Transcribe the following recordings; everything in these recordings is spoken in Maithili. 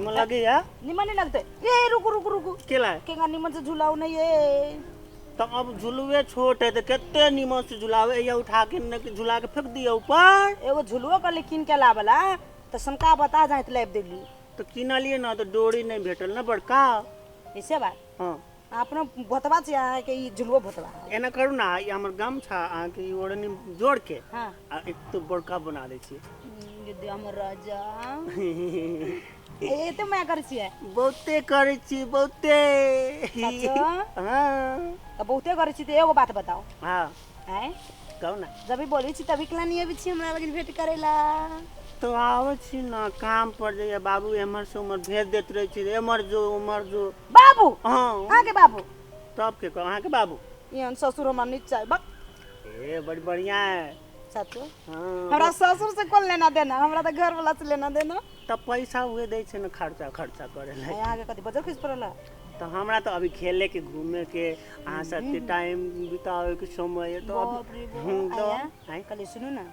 निमन लगैया। निमन नहीं लगते। ए रुकू रुकू रुकू, केला केगा निमन से झुलाऊ नहीं ये। तो अब झुलुए छोट है तो कते निमन से झुलावे या उठा के न झुला के फेंक दिया ऊपर। एगो झुलुओ कहली कीन के लावला तो सनका बता जाए तो लाइब देली। तो किनलिए ना तो डोरी नहीं भेटल ना बड़का। ऐसे बात? हाँ। अपना भोतवा छी अहाँके ई झुलुओ भोतवा। एना करू ना, ई हमर गमछा अहाँके ई ओढ़नी जोड़ के हाँ। आ एक तो बड़का बना दै छी। दीदी हमर राजा। एते माया करै छियै? बहुते करै छी, बहुते। सचो? हाँ। तऽ बहुते करै छी तऽ एगो बात बताओ। हाँ। आँय? कहू ना। जब भी बोलै छी तभी केला नहीं अबै छी हमरा लग भेंट करै ला? तो आबै छी ना, काम पर जाइए बाबू एम्हर से उम्हर भेज देत रहै छी, एम्हर जो उम्हर जो। बाबू? हाँ। अहाँके बाबू? तब के कहू, अहाँके बाबू? एहन ससुर हमरा नहीं चाही, बक। ए बड़ी बढ़िया है। सचो? हाँ। हमरा ससुर से कोन लेना देना, हमरा तऽ घर वाला से लेना देना। तब पैसा उहे दै छै ने खर्चा खर्चा करे ला। अहाँके कथी बजर खसि पड़ल? तो हमरा तो अभी खेले के घूमे के अहाँ साथे टाइम बितावे के समय है तो अभी तो आया? कहली सुनू ना,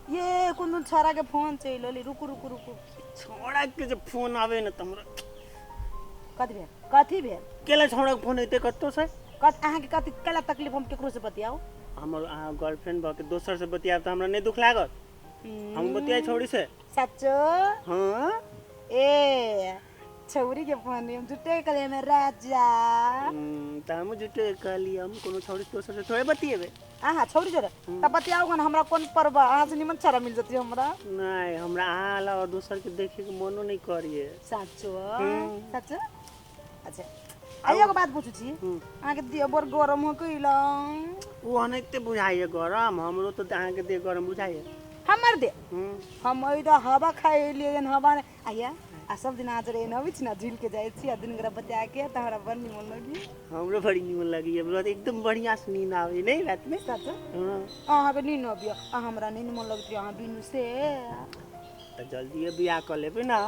ये कोन दिन छोरा के फोन चलि एलै। रुकू रुकू रुकू। छोरा के जे फोन आवे ना त हमरा कथी भेल? कथी भेल? केला छोरा के फोन एते कतौ से? कत अहाँके कथी केला तकलीफ? हम केकरो से बतियाउ? हमर अहाँ गर्लफ्रेंड भ के दोसर से बतियाब त हमरा नहीं दुख लागत? हम बतियाई छोड़ी से। सचो? हाँ। ए छौरी के फोन हम झूठे कहलियै हमे राजा। त हम झूठे कहलियै, हम कोनो छौरी से दोसर से थोड़े बतियेबै। अहाँ छौरी जोरे त बतियाउ गन, हमरा कोन परवा, अहाँ से निमन छौरा मिल जती हमरा। नहीं, हमरा अहाँ अलावा दोसर के देखे के मनो नहीं करिए। सचो? सचो? अच्छा आ एगो बात पूछू छी, अहाँके देह बड़ गरम हो कैला? ओ अनाहिते बुझाइए गरम, हमरो तो अहाँके देह गरम बुझाइए। हमर देह? हम एहि हवा खाइ एलियै हन, हवा आया आ सब दिन आज रे अबै छी ना, झूल के जाइ छी आ दिन गोरा बतिया के त हमरा बड़ निमन लगी। हमरो बड़ी निमन लगैए, हमरा एकदम बढ़िया से नींद आबै नहीं रात में। सचो? हाँ। अहाँके नींद अबिय आ हमरा नहीं निमन लगैत अहाँ बिनु से। त जल्दी बियाह कर लेबै ना।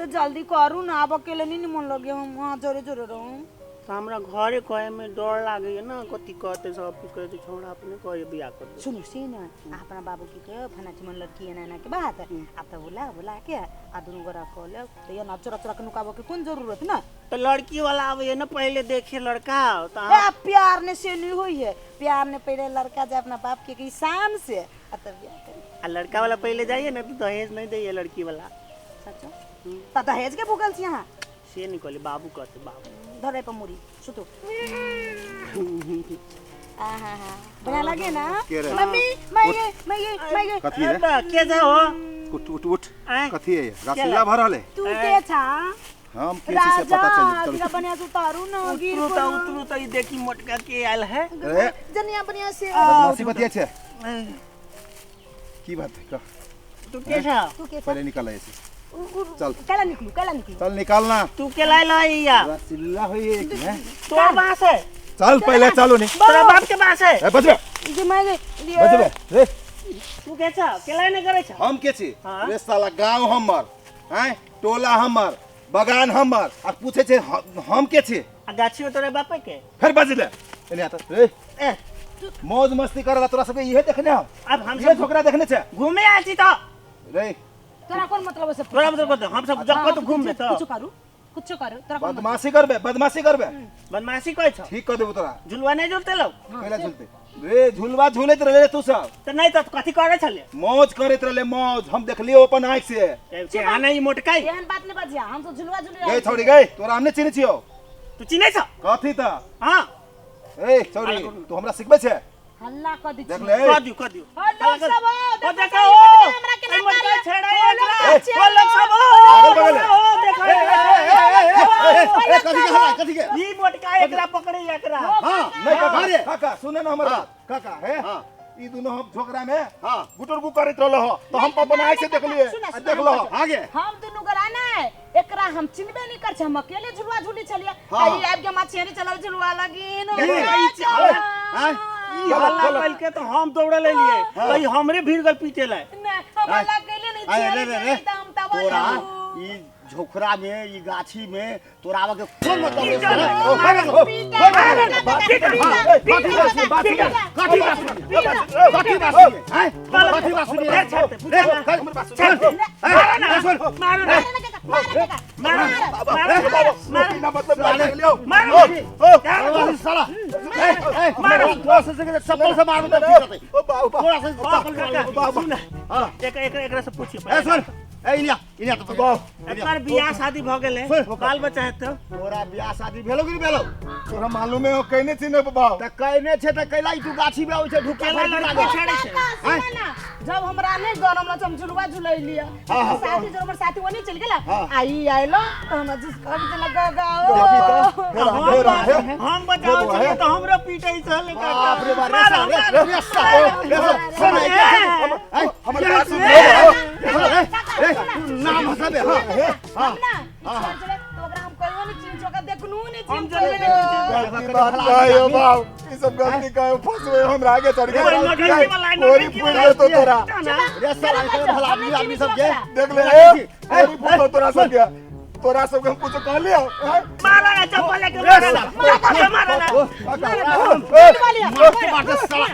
त जल्दी करू ना, आब अकेले नहीं निमन लगे, हम वहाँ जोरे जोरे रहूँ। तो हमरा घरे कहे में डर लागैए ना, कथी कहते सब कुछ कहते, छोड़ा अपने कहे बियाह कर दे। सुनू से ना, अपना बाबू की कहे फना चिमन लड़की एना एना के बात, आब त बोला बोला के आ दुनू गोरा कह लेब त एना चोरा चोरा के नुकाबऽ के कोन जरूरत ना। तो लड़की वाला आबैए ना पहले देखे लड़का तो ए प्यार ने से नहीं होई है, प्यार ने पहले लड़का जाए अपना बाप के शान से आ तब बियाह करी। आ लड़का वाला पहले जाइए ना तो दहेज नहीं दैए लड़की वाला। सचो? त दहेज के भूखल छी अहाँ? से नहीं कहली, बाबू कहते बाबू। धरे पर मुरी सुतू। आहा हा बढ़िया लगे ना मम्मी? मैं ये मैं ये मैं ये कथी है? के जा हो? उठ उठ उठ। कथी है? रसगुल्ला भरल है। तू के छा? हम के छी से पता चल चल। बढ़िया से उतारू ना, गिर उतरू त उतरू त ई देखी मोटका के आयल है। जनिया बढ़िया से बदमाशी बतिया छे की बात है? कह तू के छा? तू के छा? पहले निकल ऐसे चल। केला निकलू, केला निकलू, चल निकालना। तू के लाइल है या रसगुल्ला होई एक है तोर बांस है। चल पहले चलो नहीं तोरा बाप के बांस है। ए बचबे जे मैं बचबे रे। तू के छा? केला नहीं करे छा? हम के छी रे साला? गांव हमर हैं, टोला हमर, बगान हमर, आ पूछे छे हम के छी? आ गाछियो तोरे बापे के। फिर बजले एने आता रे। ए मौज मस्ती करला तोरा सबके इहे देखने हो। अब हम ये छोकरा देखने छे घूमे आयल छी त रे। तोरा कोन मतलब है? तोरा मतलब हम सब जब कत घूमबे त कुछ करू, कुछ करू, तोरा बदमाशी करबे, बदमाशी करबे। बदमाशी कहै छ? ठीक कर देबो तोरा। झुलवा नहीं झुलते लोग? केला झुलते रे? झुलवा झुलैत रहले तू सब त नहीं त कथी करे छले? मौज करैत रहले मौज, हम देखलियो अपन आँख से। आ नहीं मोटकाई एहन बात नहीं बजिया, हम सब झुलवा झुली गई छोड़ी गई। तोरा हमने चिन्है छियो? तू चिन्है छ कथी त? हां ए छोड़ी तू हमरा सिखबै छे? हल्ला क दी देख ले। क दियो क दियो। ओ लोग सब ओ ओ देखो हमरा के ए मोटका छेड़ा एकरा। ए, ओ लोग सब ओ अगल बगल है। ओ देखो ए, ए, ए, ए, ए, ए, कथी के हल्ला, कथी के? ई मोटका एकरा पकड़े एकरा। हां नहीं काका, रे। काका सुने ना हमर हाँ। बात काका। हे हाँ। ई दोनों हम झोकरा में हाँ। गुटर गु करैत रहलो हो तो हम अपन आँख से देखलिए सुना, आ सुना, देखलो हम आगे हम दुनू गोरा नै एकरा हम चिन्हबे नहीं कर हम अकेले झुलवा झुली छलिए। हाँ। आ ई आबि के मछेरी चलल झुलवा लगिन। आय ई हल्ला कइल के तो हम दौड़े लेलिए, कहीं हमरे भीड़ गल पीटे ला। नै हम हल्ला कइले नहीं आय रे छेरी रे रे चली त हम तब तोरा ई झोखरा में ई गाछी में तोरा आवे के कोन मतलब है? ओ, भागल, ओ, भागल, कथी बात सुनी? कथी बात सुनी? आय कथी बात सुनी? ए, छोड़ दे, ए, पूछो ना। हमर बात सुन। छोड़ दे। ए, मारो ना, सुन। मारो ना, मार मार मार बिना मतलब मार लियो मार ओ साला ए मार थोड़ा से चप्पल से मारू तब ठीक ओ बाबू थोड़ा से चप्पल बाबू सुन हां एक एक एकरा से पूछिए ए सुन ए इनिया इनिया तो बाबू एकर बियाह शादी भ गेलै बाल बच्चा है तो तोरा बियाह शादी भेलो कि नहीं भेलो तोरा मालूम है कहने छी ने बाबू त कहने छे त कैला तू गाछी में आबै छे ढुका लड़की छेड़े छे जब हमरा नहीं गरम ल हम झुलवा झुलैलिया साथी जब हमर साथी ओनी चल गेला आई आइलो त हमरा जिस कब चला गा हम बचाओ छलिए त हमरो पीटै छल बाप रे बाप रे रे सुन हमर बात सुन नाम हसबे हां हां हां तो ओकरा हम कहियो नहीं चिन्ह ओकरा देखनु नहीं हम जनबे नहीं गलती बात कहो बाबू ई सब गलती कहो फंसवे हमरा आगे चढ़ के कोरी फूल तो तोरा रे साला के भला आदमी आदमी सब के देख ले ए कोरी फूल तोरा सब के तोरा सब के हम कुछ कह लियो मारा ना चप्पल लेके मारा ना मारा ना मारते मारते साला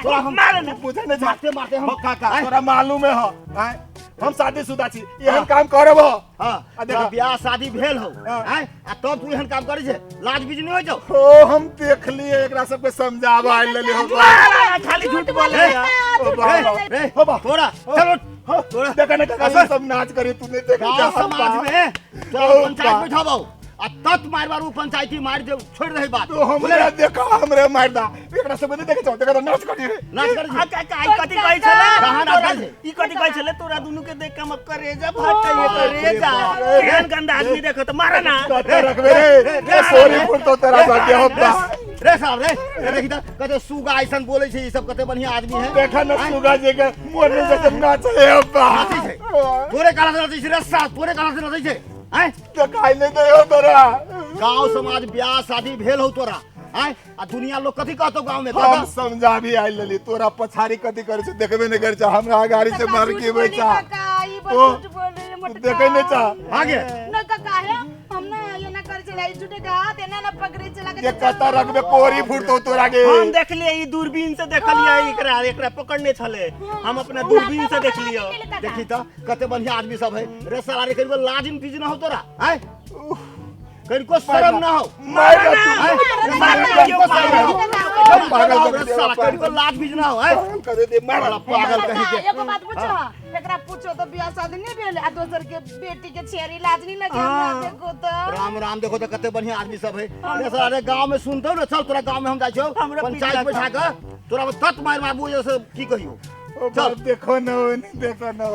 तोरा हम मारे ना पूछे नहीं मारते मारते हम काका तोरा मालूम है हां हम शादीशुदा छी एहन काम करब हां आ देख बियाह शादी भेल हो हैं आ तब तू एहन काम करै छे लाज बीज नहीं होय छौ ओ हम देख लिए एकरा सब के समझावा आइल लेली हो खाली झूठ बोले ओ बाबा रे तोरा चलो तोरा देखा ना काका सब नाच करी तू नहीं देख गांव समाज में तोरा पंचायत बैठाबौ आ तत मार बार उ पंचायती मार दे छोड़ दे बात तो हमरा देखा हमरे मार दा एकरा सब नहीं देखे छौ देखा नाच करी रे नाच करी आ काका ई कथि कहै छले कहां नाच करी ई कथि कहै छले तोरा दुनु के देख के हम करेजा फटै करेजा केहन गंदा आदमी देखो त मारा ना कते रखबे रे रे सोरी फुट तो तेरा सब के होता रे साहब रे रे देखी त कते सुगा ऐसन बोलै छै ई सब कते बढ़िया आदमी है देखा न सुगा जी के मोर में जैसे नाच है अब्बा नाचै छै तोरे काला से नाचै छै रे साहब तोरे काला से नाचै छै हैं तो काई नहीं दे हो तोरा गांव समाज ब्याह शादी भेल हो तोरा हैं आ दुनिया लोग कथि कहतो गांव में हम समझा भी आइल लेली तोरा पछाड़ी कथि करे छै देखबे नहीं करे छै हमरा गाड़ी से मार के बेचा ई बड़ झूठ बोल रहे मोटका देखे नहीं चा आगे न काका है हम ना ये ना करे चला ई झूठे का हाथ एना ना पकड़े चला के कता रखबे कोरी फुटतो तोरा के हम देखलिए ई दूरबीन से देखलिए एकरा एकरा पकड़ने छले हम अपना दूरबीन से देखलिए देखी त कते बढ़िया आदमी सब है रे साला रे करियो लाजिम बीज ना हो तोरा हैं करिको शर्म ना हो मार पागल कर दे साला करिको लाज बीज ना हो हैं पागल कर दे मार पागल कहि के एगो बात पूछो एकरा पूछो तो बियाह शादी नहीं भेल आ दोसर के बेटी के छेरी लाज नहीं लगे हमरा देखो त राम राम देखो त कते बढ़िया आदमी सब है रे साला रे गांव में सुनतो न चल तोरा गांव में हम जाइ छौ पंचायत बैठा के तोरा तत मार मारबू जैसे की कहियो चल देखो न नहीं देखो न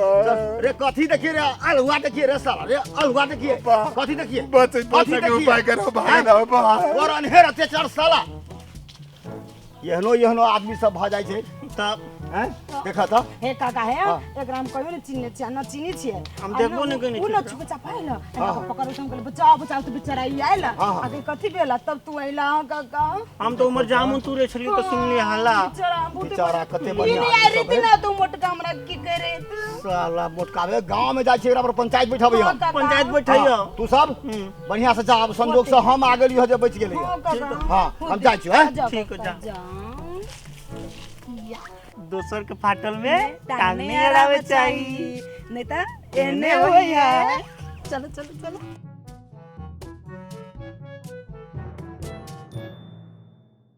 रे कथी देखिए रे अलहुआ देखिए रे साला रे अलहुआ देखिए कथी देखिए बच बच के उपाय करो भाग रहो और अनहेर अत्याचार साला एहनो एहनो आदमी सब भ जाइ छै तब हैं देखा त हे काका हे एकरा हम कहियो न चिन्हने छियै न चिन्है छियै हम देखबो न कइने उ न छुपचा पाइल एना पकड़ हम कहले बचाओ बचाओ त बेचारा ई आइल आगे कथि भेल तब तू आइला काका हम तो उमर जामुन तुरे छलियो त सुनली हल्ला बेचारा कते बढ़िया ई नहीं आइ रीति ना तू मोटका हमरा की करे तू साला मोटकावे गांव में जाइ छै एकरा पर पंचायत बैठाबै हम पंचायत बैठैयो तू सब बढ़िया से जा अब संजोग से हम आ गेलियो जे बच गेलियो हां हम जाइ छियो हैं ठीक हो जा दोसर के फाटल में टांग नहीं अड़ावे चाहिए नहीं त एने होया चलो चलो चलो।